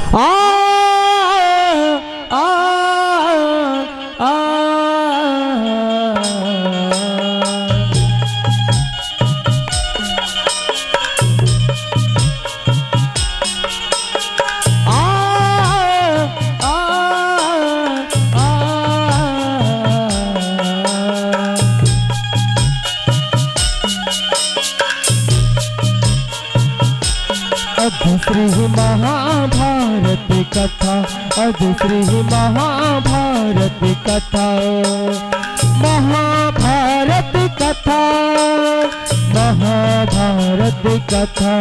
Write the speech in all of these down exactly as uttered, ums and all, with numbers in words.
आ, आ, आ, आ। आ, आ, आ, आ। अद्य श्री महाभारत कथा, अद्य श्री महाभारत कथा, महाभारत कथा, महाभारत कथा,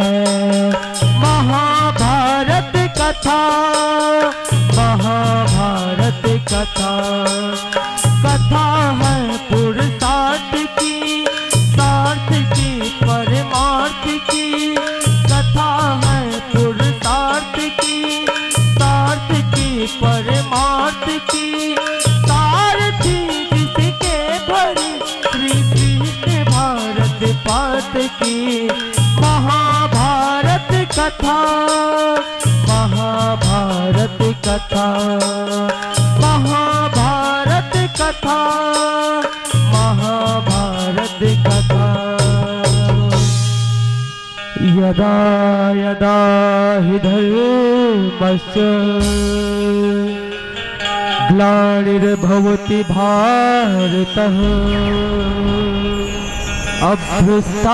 महाभारत कथा, महाभारत कथा। कथा है पुरुषार्थ की, सार्थ की, परमार्थ की। कथा है पुरुषार्थ की, सार्थ की, परमार्थ की। सारथी जिसके भरे श्री कृष्ण भारत पात की। महाभारत कथा, महाभारत कथा, महाभारत कथा, महाभारत कथा। यदा यदा हि धर्मस्य ग्लानिर्भवति भारत, अभ्युत्थानमधर्मस्य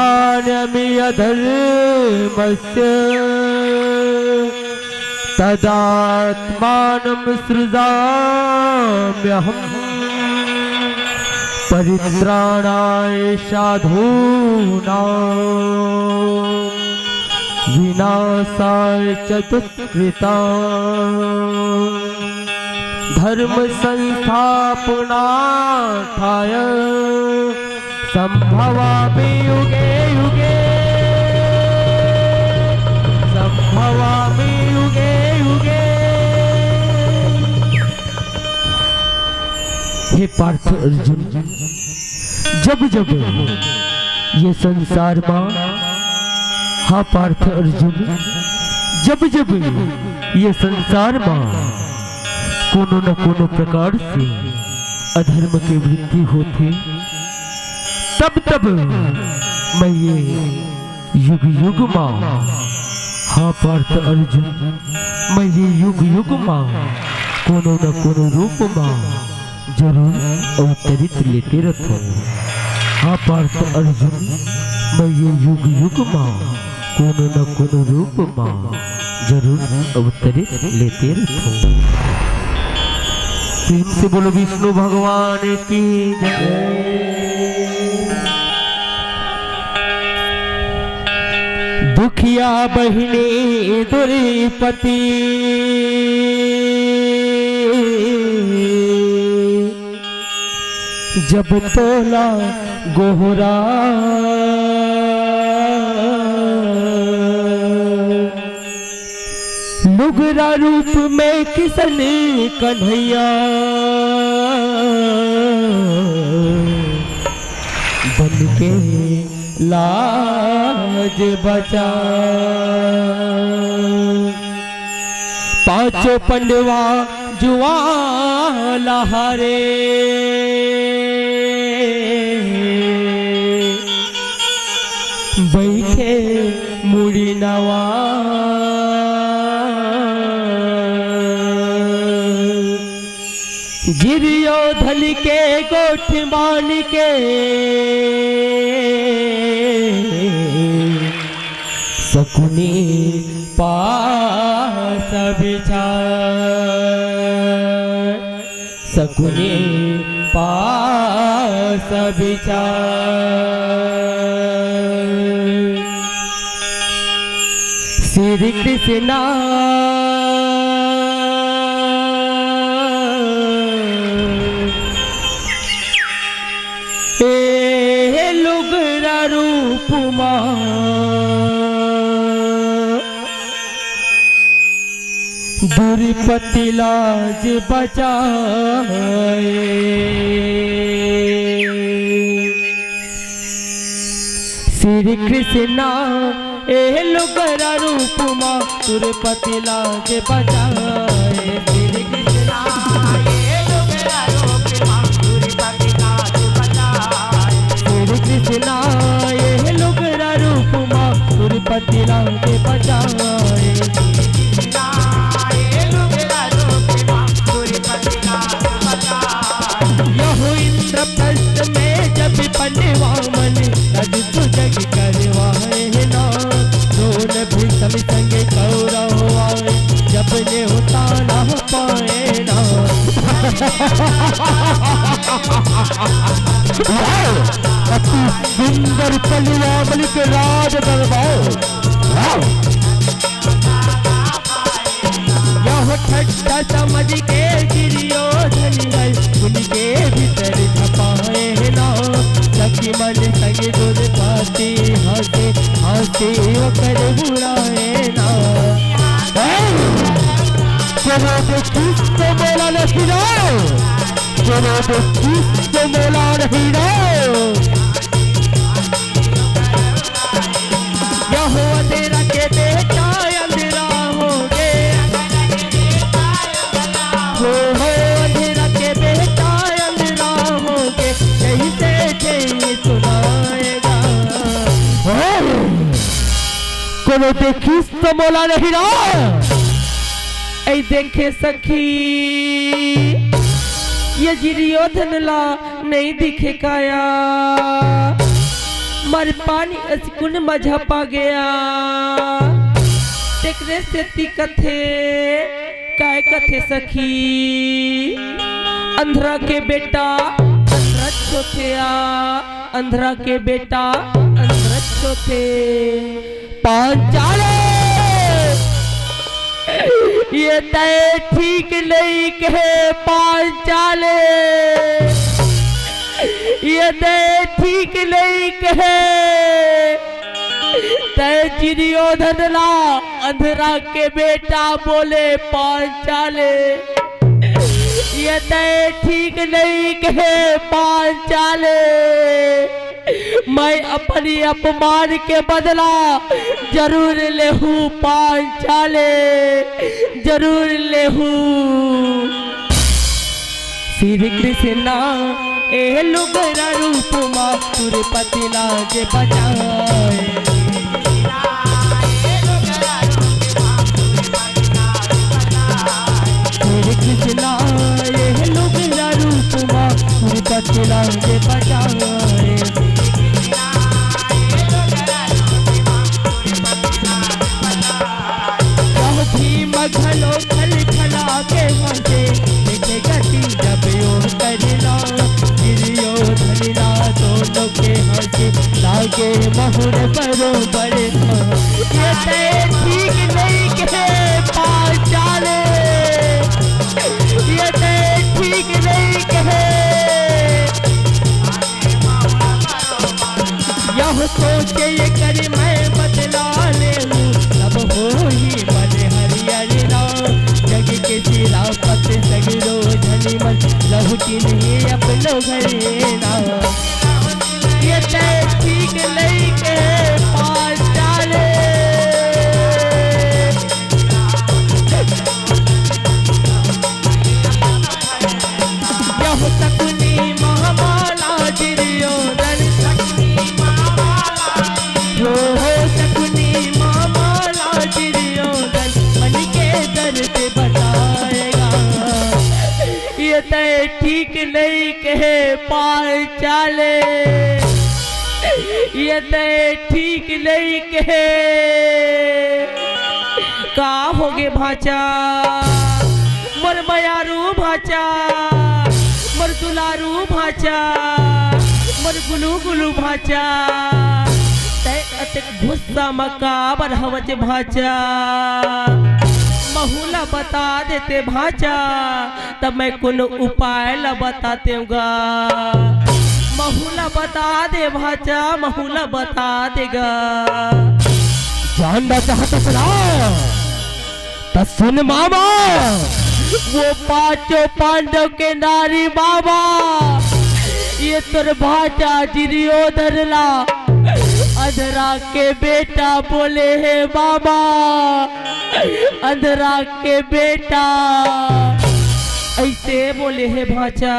तदात्मानं सृजाम्यहम्। परित्राणाय साधूनां विनाशाय च दुष्कृताम्। धर्म संस्थापनार्थाय संभवामि युगे युगे, संभवामि युगे युगे। हे पार्थ अर्जुन, जब जब ये संसार मा, हाँ पार्थ अर्जुन, जब जब ये संसार मा कोनो न कोनो प्रकार से अधर्म के वृद्धि होथे, तब तब मैं ये युग युग मा, हाँ पार्थ अर्जुन, मैं ये युग युग मा कोनो न कोनो रूप मा जरूर अवतरित लेते रथों। हाँ पार्थ अर्जुन, मैं ये युग युग मा कोनो न कोनो रूप मा जरूर अवतरित लेते रथों। प्रेम से बोलो विष्णु भगवान की जय। दुखिया बहिनी दुर्पति, जब तोला गोहरा, लुगरा रूप में किशन कन्हैया बन के लाज बचा। पांचों पंडवा जुआ लहारे, बैठे मुड़ी नवा। दुर्योधन के गोठ मान के शकुनि पास बिचार, शकुनि पास बिचार। श्री कृष्णा ए लुगरा रूप मा दुर्पति लाज बचाए। श्री कृष्णा ए लुगरा रूप मा तुरपति लाज बचाए। श्री कृष्णा, ए लुगरा रूप मा तुरपति लाज बचाए। श्री कृष्णा, ए लुगरा रूप मा तुरपति लाज बचाए। श्री कृष्णा, ए लुगरा रूप मा तुरपति लाज बचाए। यहो इंद्रप्रस्थ में जब पनवा मन, तज सुजग करवाए ना। द्रोण भीषम संग कौरव आए, जब नेवता ना पाए ना। वाह! अति सुंदर पलियावली के राज दरबार। वाह! यह ठट्टा समझ के दुर्योधन है, उनके भीतर छपाए ना। सखी मन संग दुरपति हंसे, हंसे ओकर बुराए ना। ए, कोनो तो किस तो बोला नहीं ना, कोनो तो किस तो बोला नहीं ना। यहो अंधेरा के बेटा अंधेरा होगे। हो, हो, अंधेरा के बेटा अंधेरा होगे। यही से यही सुनाएगा। हो, कोनो देखिस तो मोला नहीं ना। ऐ देखे सखी, ये दुर्योधन ला नहीं दिखे काया, मर पानी असकुन मझा पा गया। तेकरे सेती कथे, काय कथे सखी, अंधरा के बेटा अंधरच होथे आ, अंधरा के बेटा अंधरच होथे। पांचाले, ये तय ठीक नहीं कहे पांचाले, ये तय ठीक नहीं कहे। तय दुर्योधन ला अंधरा के बेटा बोले पांचाले, ये तय ठीक नहीं कहे पांचाले। मैं अपनी अपमान के बदला जरूर लेहूं पांचाले, जरूर लेहूं। श्री कृष्णा, ए लुगरा रूप मा तुरपति लाज बचाए। श्री कृष्णा, ए लुगरा रूप मा तुरपति लाज बचाए। यह भीम घलो खल खला के हंसे, देखे गति जब यो करना। दुर्योधन ला दोनों के हंसी, लागे महुर बरोबर। ये तय ठीक नहीं कहे पांचाले, ये तय ठीक नहीं कहे। यह सोचे ये कर मैं बदला लेहूं, तब होही मन हरियर राम। जग के सिरापत सगरो झन मन, लहुटी नहीं अपनो घर ना। ये तय ठीक नहीं कहे पांचाले। यह शकुनी महामाला दुर्योधन। हो, हो शकुनी महामाला दुर्योधन, मन के दर्द बताएगा। ये तय ठीक नहीं कहे पांचाले, ये तय ठीक नहीं कहे। का होगे भांचा? मोर मयारू भांचा, मोर दुलारू भांचा, मोर गुलू गुलू भांचा। तय अतेक गुस्सा म काबर हवच भांचा? महू ला बता देते भांचा, त मैं कोनो उपाय ला बतातेंव गा। महू ला बता दे भांचा, महू ला बता दे गा। जानना चाहत हस ना? त सुन मामा, वो पांचों पांडव के नारी मामा, ये तोर भांचा दुर्योधन ला अंधरा के बेटा बोले हे बाबा, अंधरा के बेटा ऐसे बोले हे भांचा,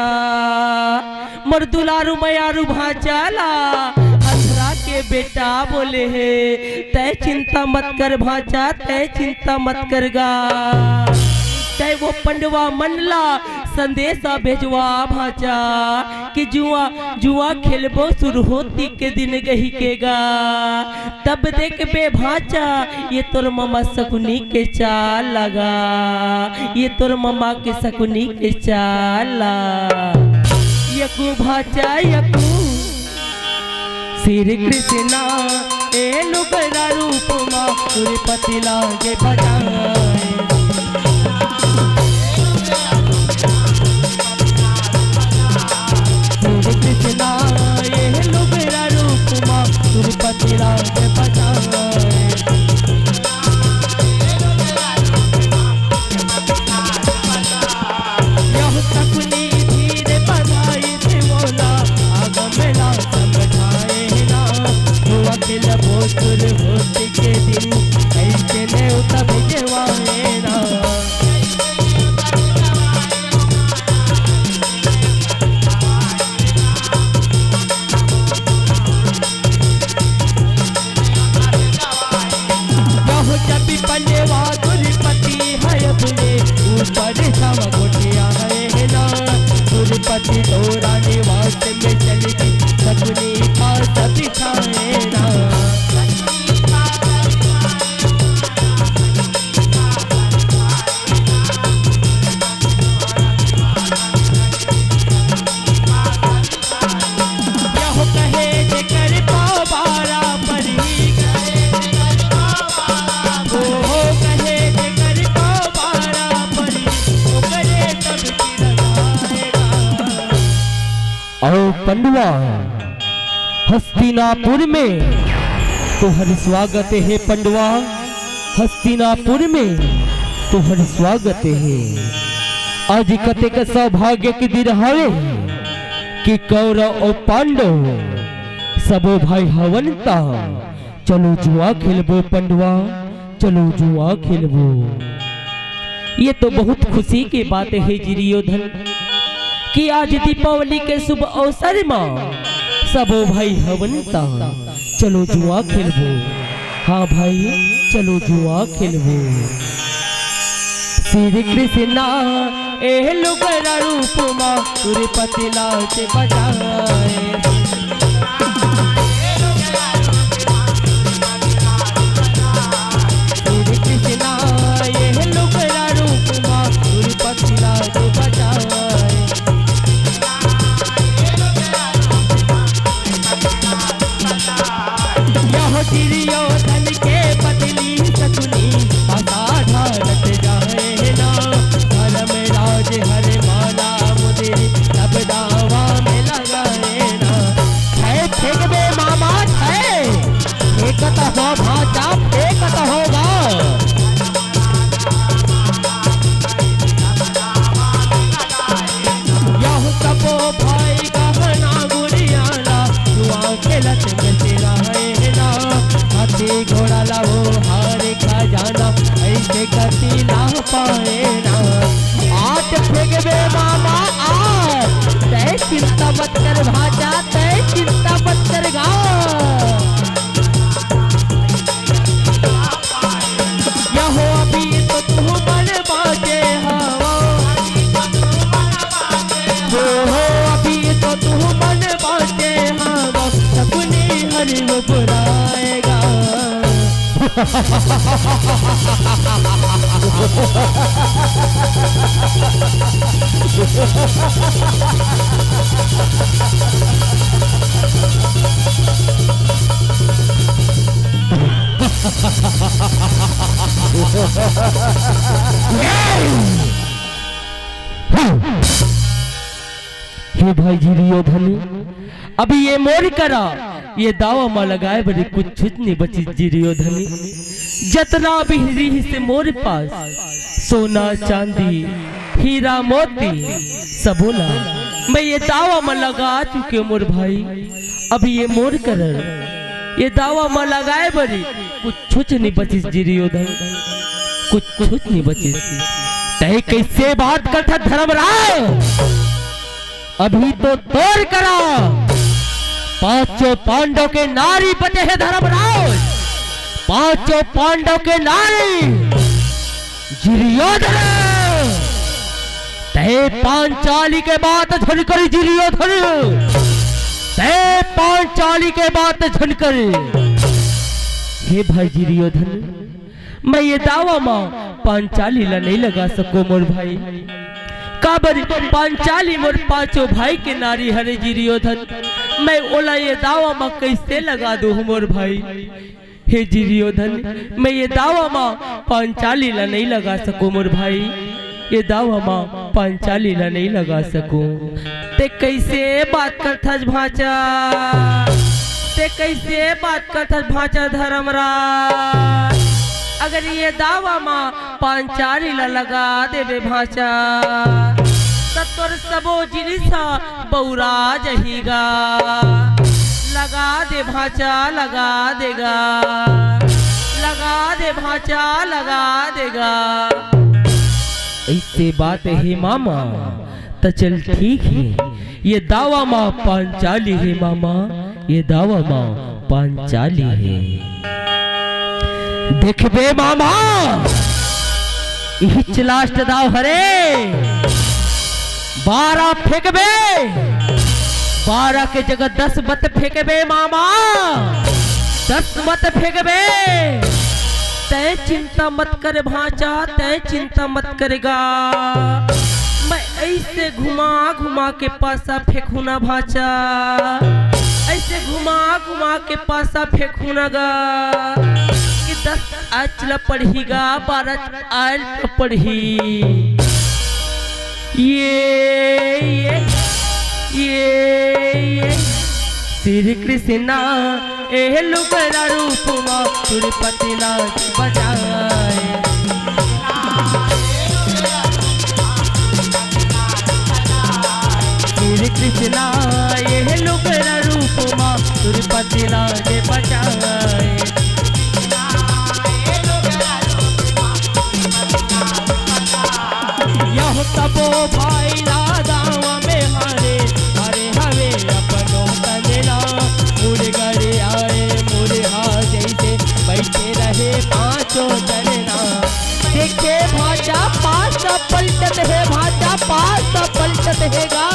मोर दुलारू मयारू भांचा ला अंधरा के बेटा बोले हे। तै चिंता मत कर भांचा, तै चिंता मत कर गा। तै वो पंडवा मन ला संदेशा भेजवा भांचा कि जुआ जुआ खेलबो सुरहोती के दिन गही के गा। तब देखबे भांचा, ये तोर ममा सकुनी के चाल लगा, ये तोर ममा के सकुनी के चाल ला। यकू भांचा यकू। श्री कृष्णा ए लुगरा रूप मा, सुरपति लागे बजाए। श्री कृष्णा ए लुगरा रूप मा, सुरपति लागे बजाए। यह सकुनी धीरे बधाई से बोला, आगम ला समझाए ना। युवा के लबो सुरहोती के दिन, ऐसे नेवता भेजवाए ना। बहुत जब पंडवा दुरपति है अपने ऊपर सब गोठिया है ना। दुरपति तोरा निवास में चली गई, सकुनी का सब खाए ना। यह कहे जेकर पाँव बारा परी। ओ हो कहे जेकर पाँव बारा परी, ओकरे सब की लगाएगा। आओ पंडवा, हस्तिनापुर में तोहर स्वागत हे पंडवा, हस्तिनापुर में तोहर स्वागत हे। आज कतेक सौभाग्य के दिन हवे कि कौरव अउ पांडव सबो भाई हवन ता। चलो जुआ खेलबो पंडवा, चलो जुआ खेलबो। ये तो बहुत खुशी के बात हे जिरियोधन कि आज दीपावली के शुभ अवसर मा सबो भाई हवन ता चलो जुआ खेलबो। हाँ भाई, चलो जुआ खेलबो। श्री कृष्णा ए लुगरा रूप मा, सुरपति लागे बजाए। श्री कृष्णा ए लुगरा रूप मा, सुरपति लागे बजाए। यह दुर्योधन के बदली सकुनी, भाषा ढालत जाए ना। धर्मराज हर माला मुदरी, सब दावा में लगाए ना। छै फेंकबे मामा छै, फेंकत हो भांचा, फेंकत हो गा। यह सबो भाई गहना गुड़ियाला, जुआ खेलत में तेरा है ना। हाथी घोड़ा ला वो हार खजाना, ऐसे गति ना पाए ना। आज फेंकबे मामा आज, तै चिंता मत कर भांचा, तै चिंता मत कर गा। यहो अभी तो तुहू मन बाँचे हवा। हो, हो, अभी तो तुहू मन बाँचे हवा। सकुनी हरि मुस्कुराएगा। हे भाई दुर्योधन, अभी ये मोर करा, ये दावा मा लगाए बर कुछ नइ बचिस दुर्योधन। जतना भी रिहिस मोर पास, सोना चांदी, हीरा मोती, सबो ला मैं ये दावा मा लगा चुके मोर भाई। अभी ये मोर करा ये दावा म लगाए बरी कुछुच नइ बचिस दुर्योधन, कुछुच नइ बचिस। तैं कइसे बात करथस धर्मराज? अभी तो तोर करा पांचों पांडव के नारी बचे हे धर्मराज, पांचों पांडव के नारी। दुर्योधन, तैं पांचाली के बात झन कर दुर्योधन, तैं पांचाली के बात झन कर। हे भाई दुर्योधन, मैं ये दावा म पांचाली ला नइ लगा सकों मोर भाई। काबर पांचाली मोर पांचों भाई के नारी हरे दुर्योधन, मैं ओला ये दावा म कइसे लगा दूं मोर भाई? हे दुर्योधन, मैं ये दावा म पांचाली ला नइ लगा सकों मोर भाई, ये दावा म पांचाली ला नइ लगा सकों। तैं कइसे बात करथस भांचा, तैं कइसे बात करथस भांचा धर्मराज? अगर ये दावा म पांचाली ला लगा देबे भांचा, त तोर सबो जिनिस ह बउरा जही गा। लगा दे भांचा, लगा दे गा, लगा दे भांचा, लगा दे गा। अइसे बात हे मामा, त चल ठीक हे, ये दावा म पांचाली हे मामा, ये दावा म पांचाली हे। देखबे मामा, इहिच last दाव हरे। बारह फेंकबे, बारह के जगह दस मत फेंकबे मामा, दस मत फेंकबे। तैं चिंता मत कर भांचा, तैं चिंता मत करे गा। मैं अइसे घुमा घुमा के पासा फेंकहूं ना भांचा, अइसे घुमा घुमा के पासा फेंकहूं ना गा कि दस आज ला पड़ही गा, बारह आज ला पड़ही। ये, ये, ये, ये। श्री कृष्णा एह लुगरा रूप म सुरपति नाच बजाए। श्री कृष्णा एह लुगरा रूप म सुरपति नाच बजाए। यह तबो भाई ला दावा में हारे, हारे हवे अपनो तन ला। मुड़ गड़े आए मुरहा जइसे बइठे रहे पांचों जन ना। देखे भांचा पासा पलटत हे, भांचा पासा पलटत हे गा।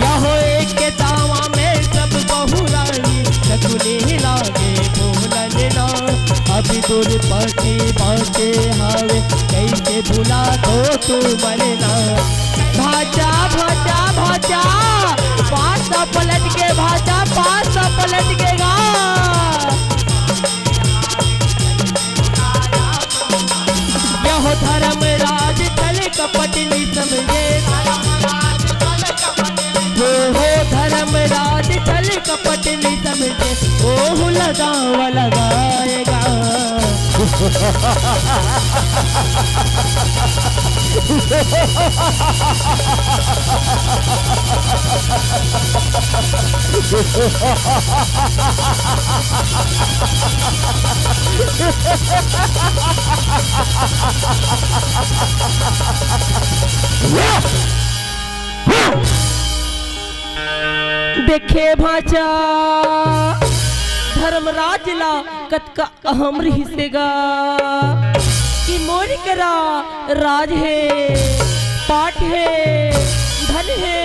यहो एक दावा में सब बहुराई, शकुनी लागे बोलन ना। अभी दुरपति बांचे हवे, कइसे भुला दो तुमन ना। भांचा, भांचा, भांचा, पासा पलट गे भांचा, पासा पलट गे गा। यहो धर्मराज छल कपट नइ समझे। हो, हो धर्मराज छल कपट नइ समझे। ओहू ला दावा लगाए गा। देखे भांचा, धर्मराज ला कतका अहम रिहिस हे गा कि मोर करा राज हे, पाट हे, धन हे,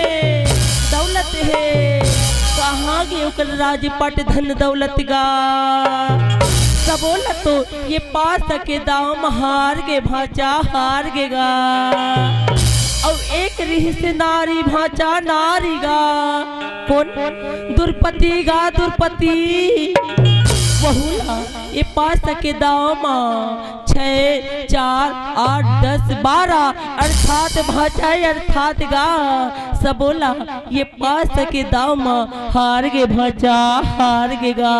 दौलत हे। कहां गे ओकर राज, पाट, धन, दौलत गा? सबो ला तो ये पासा के दाव म हार गे भांचा, हार गे गा। अउ एक रिहिस नारी भांचा, नारी गा। कोन? दुरपति गा, दुरपति। वहू ला ये पासा के दाव म छै, चार, आठ, दस, बारह, अर्थात भांचा, अर्थात गा सबो ला ये पास के दाव म हार गे भचा, हार गे गा।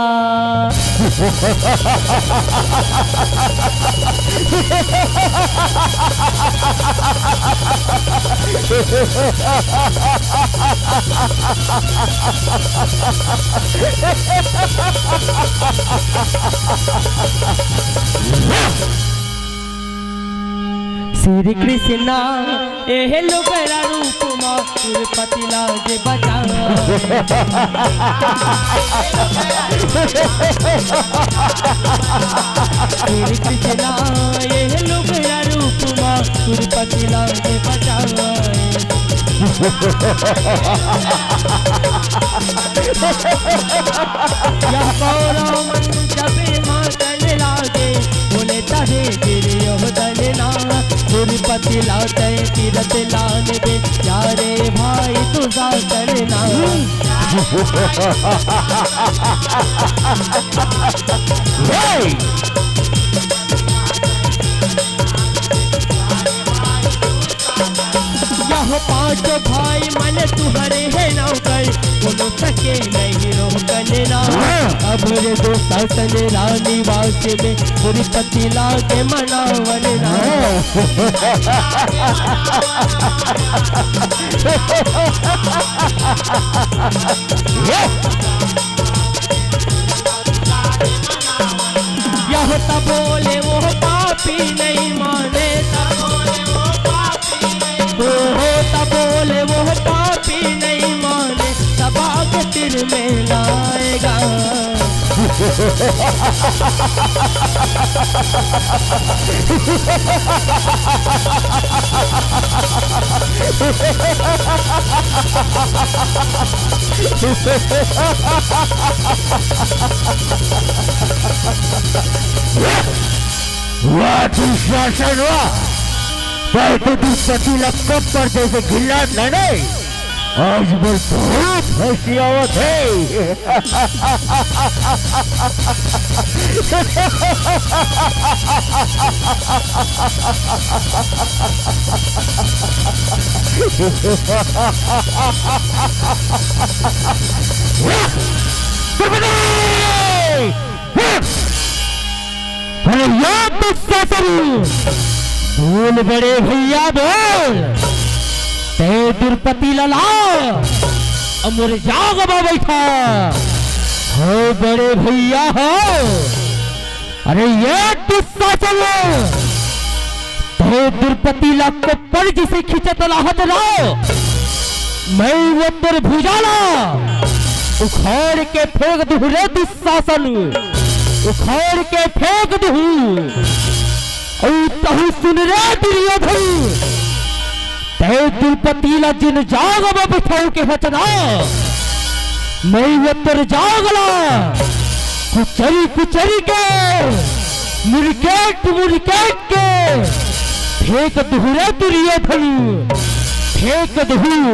श्री कृष्णा एह लुगरा रूप मा तुरपति ला जे बचाए। श्री कृष्णा एह लुगरा रूप मा तुरपति ला जे बचाए। यह गौरव मन जबे मातन लागे, बोले तहे गिरियो दलना। तुरपति ला तय तीरथ लान दे, प्यारे भाई तू जा करना। Hey! यह पांच भाई मन तुहरे हे नौकर, कोनो सके नहीं रोकन ना। हाँ। अब रे दुशासन रानी वास में, तुरपति ला के मनावन ना। हाँ। यह त बोले वो पापी नहीं माने, त बोले वो पापी नहीं, ओ हो, त बोले वो पापी नहीं माने, तब आग सिर में लाएगा। वाह दुशासन वाह। तैं तो दुष्पति ला कप्पर जैसे घिल्लात ले नहीं। आज मोर बहुत हंसी आवत हे। अरे यार दुशासन, बोल बड़े भैया बोल, तैं दुरपति ला ला, अउ मोर जाग मा बइठा। हो बड़े भैया हो, अरे ये दुशासन, तैं दुरपति ला कोप्पर जैसे खींचत लाहत रहो, मैं वो तोर भुजा ला उखाड़ के फेंक दूहूं रे दुशासन, उखाड़ के फेंक दूहूं। अउ तहूं सुन रे दुर्योधन, तैं दुरपति ला जेन जाग मा बइठाहूं के हच ना, मैं वो तोर जाग ला कुचरी कुचरी के, मुरकेट मुरकेट के फेंक दूहूं रे दुर्योधन, फेंक दूहूं।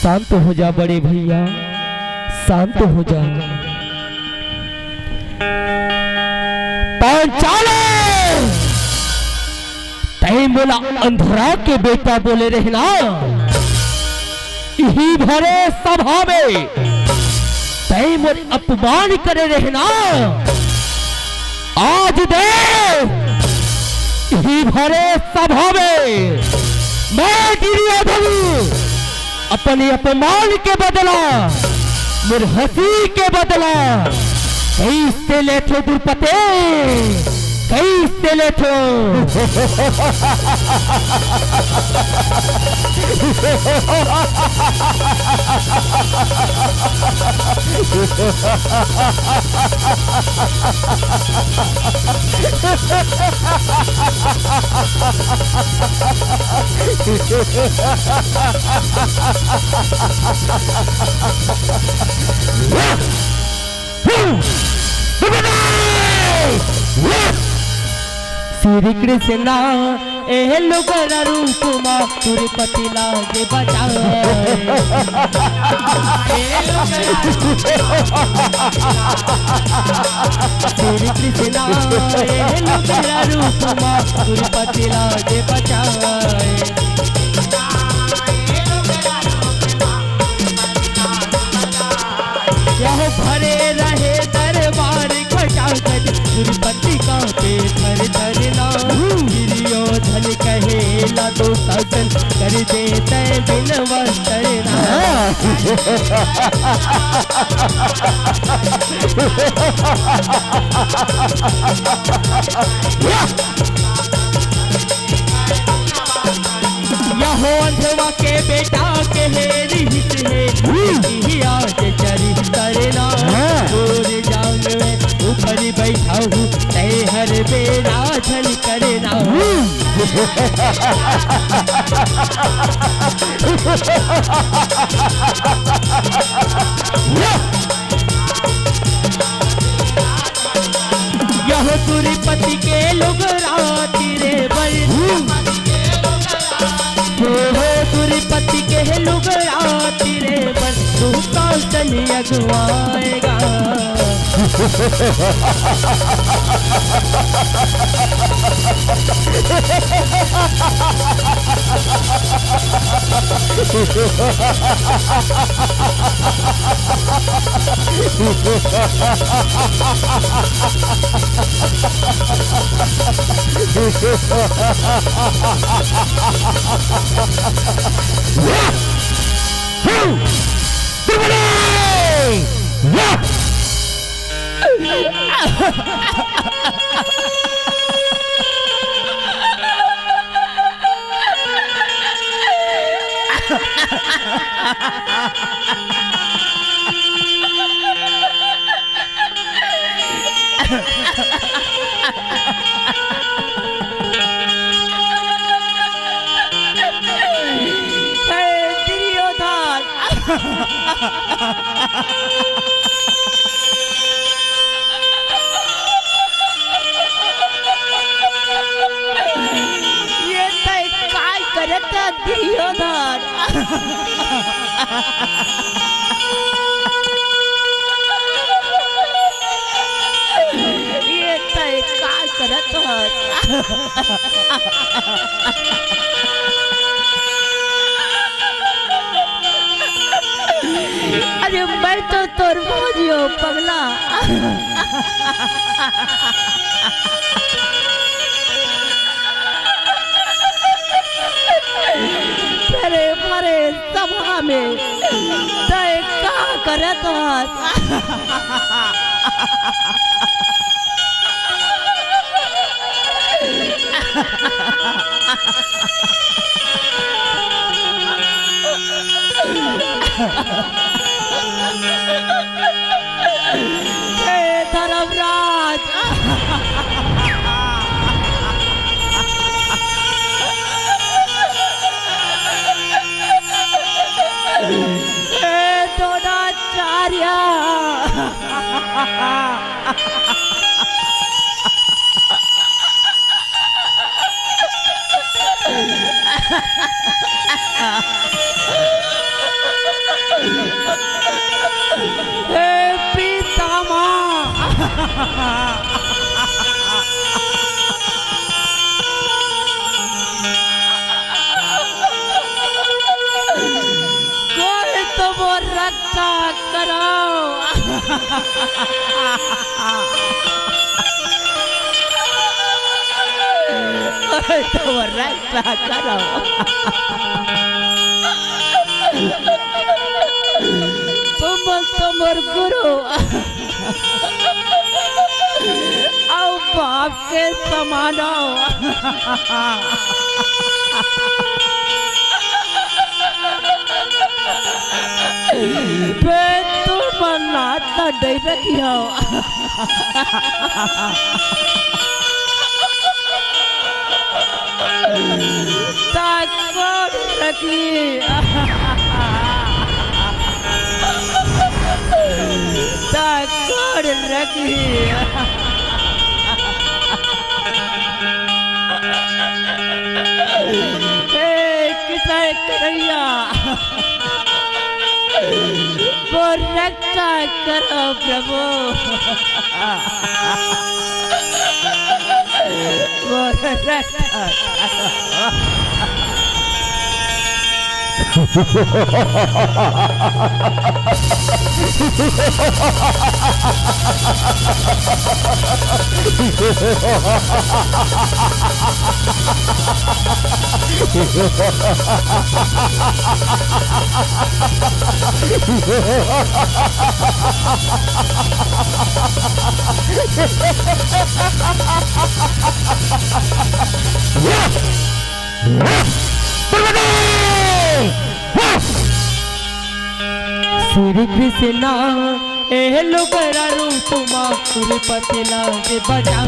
शांत हो जा बड़े भैया, शांत हो जा। पांचाल, तैं मोला अंधरा के बेटा बोले रहे ना, इही भरे सभा में तैं मोर अपमान करे रहे ना। आज दे इही भरे सभा में मैं दुर्योधन अपन अपमान के बदला, मोर हंसी के बदला कइसे लेथों दुरपति, कइसे लेथों? श्री कृष्णा एह लुगरा रूप मा तुरपति ला जे बचाए। श्री कृष्णा एह लुगरा रूप मा तुरपति ला जे बचाए। भरे रहे दरबार खटाखट, द्रौपदी कांपे थर थर ना। दुर्योधन कहे ला दुशासन, कर दे तै बिन वस्त्र ना। यहो अंधवा के बेटा के हे रिहिस हे, ही आज चरित्र ना। हाँ। तोर जांग में ऊपर बैठा हूँ, तै हर बेरा झन करना। यह दुर्पति के लुगराती रे बर। हो दुर्पति के लुगराती रे बर, तू कौन अगुआएगा। हे दुर्योधन, ये तै काय करत हस दुर्योधन? ये तै काय करत हस? अरे मैं तो तोर भौजी हों पगला। अरे भरे सभा में तै का करत हस? हे धर्मराज, हे द्रोणाचार्य, हे पितामह, कोई तो मोर रक्षा करव। कोई तो मोर रक्षा करव। तुमन तो मोर गुरु अउ बाप के समान हव। बे, तुमन ला त नइ रखिहंव। त कोन रखही? त कोन रखही? हे किसय करइया, मोर रक्षा करव प्रभु, मोर रक्षा करव। श्री कृष्णा, ए लुगरा रूप मा तिरुपति लागे बजा।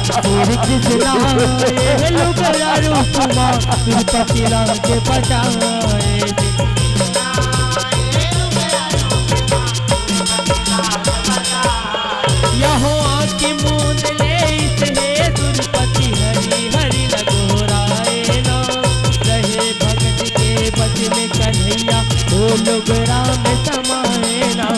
श्री कृष्णा, ए लुगरा रूप मा तिरुपति लागे बजा। यहो आँखी मूंद लेइस हे दुर्पति हरि हरि ल गोहराए ना। रहे भगत के बस में कन्हैया, ओ लुगरा में समाए ना।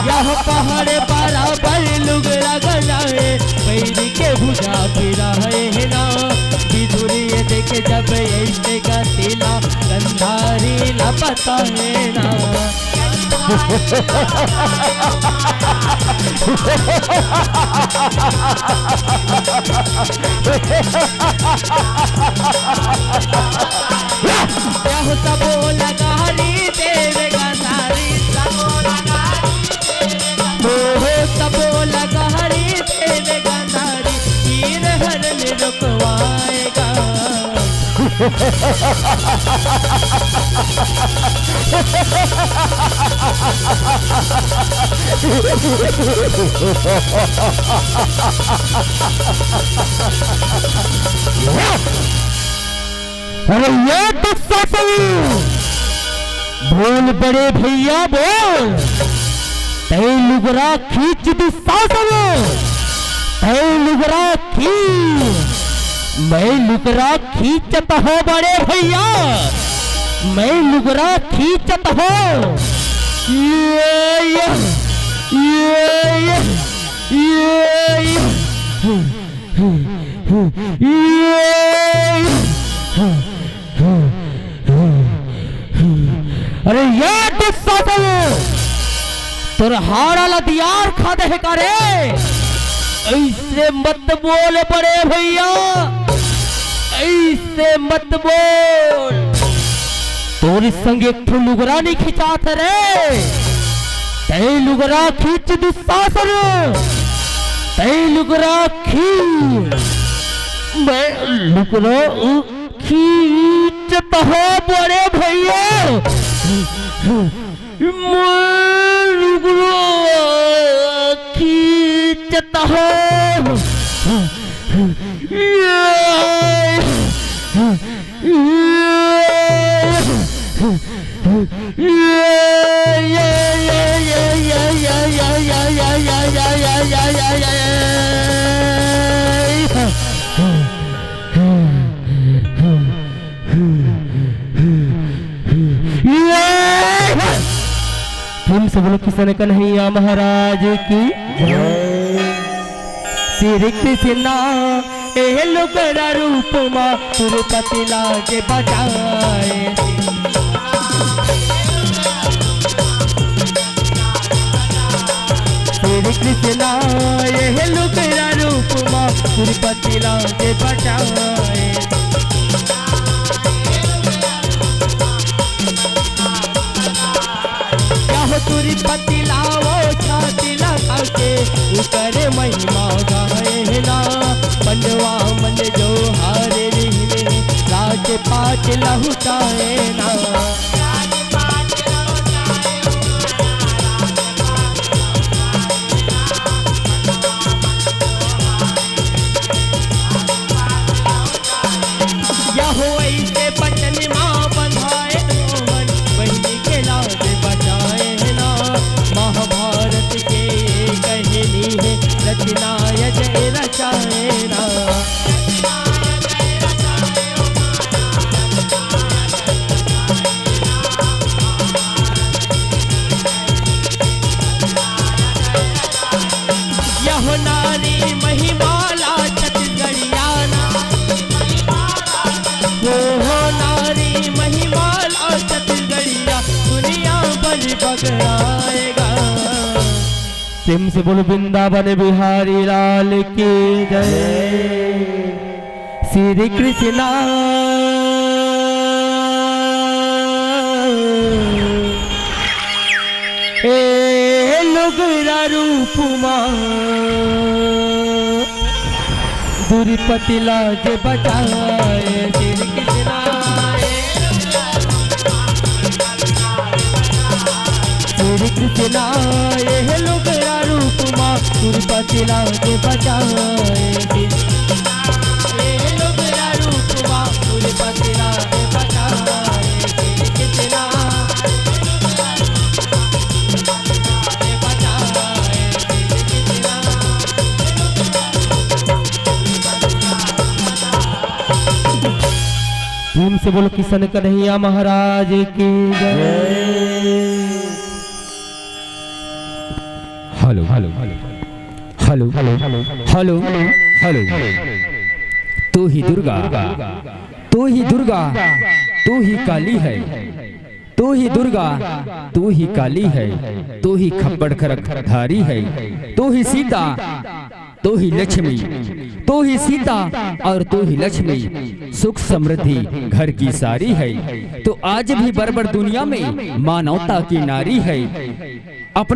यह पहाड़ बराबर लुगरा गलाए, पैर के भुजा पिराए हे ना। बिधुरी ये देखे जब ऐसे का तिला, गंधारी ला बताए ना। यह सबो लगा हरि देव गंधारी, सबो लगा हरि देव गंधारी। ओ हो, सबो लगा हरि देव गंधारी, तीर हर में रुकवाएगा। अरे ये दुशासन, बोल बड़े भैया बोल। तै लुगरा खींच दुशासन, तै लुगरा खींच। मैं लुगरा खींचत हो बड़े भैया, मैं लुगरा खींचत हो। ये, ये, ये, ये, ये, ये। अरे ये दुशासन, तोर हाड़ा ला दियार खा दे हे का रे? ऐसे मत बोल बड़े भैया, ऐसे मत बोल। तोर संग एक ठो लुगरा नहीं खिंचात हे रे। तै लुगरा खींच दुशासन, तै लुगरा खींच। मैं लुगरा खींचत हो बड़े भैया, मैं लुगरा खींचत हो। प्रेम से बोलो किशन कन्हैया महाराज की। श्री कृष्णा, ए लुगरा रूप मा तिरुपति लागे बजाए। श्री कृष्णा, ए लुगरा रूप मा तिरुपति लागे बजाए। यह तिरुपति लावो छाती लगा के, उकर महिमा गाए ना। पंडवा मन जो हारे रिहिन, राज पाट लहुटाए ना। यहो ऐसे बचन मा बंधाए मोहन, बहिनी के लाज बचाए ना। महाभारत के कहनी हे रचना अजय रचाए ना। प्रेम से बोलो वृंदावन बिहारी लाल की जय। श्री कृष्णा। ए लुगरा रूप मा दुर्पति लाज बचाए। श्री कृष्णा। श्री कृष्णा। ए लुगरा रूप मा दुर्पति लाज बचाए। ए लुगरा रूप मा दुर्पति लाज बचाए। श्री कृष्णा। प्रेम से बोलो किशन कन्हैया महाराज की जय। Hello, hello, hello, hello, hello, hello. तू ही दुर्गा, तू ही दुर्गा, तू ही काली है। तू ही दुर्गा, तू ही काली है, तू ही खप्पड़ खरक धारी है, तू ही सीता, तू ही लक्ष्मी, तू ही सीता और तू ही लक्ष्मी, सुख समृद्धि घर की सारी है। तो आज भी बर्बर दुनिया में मानवता की नारी है।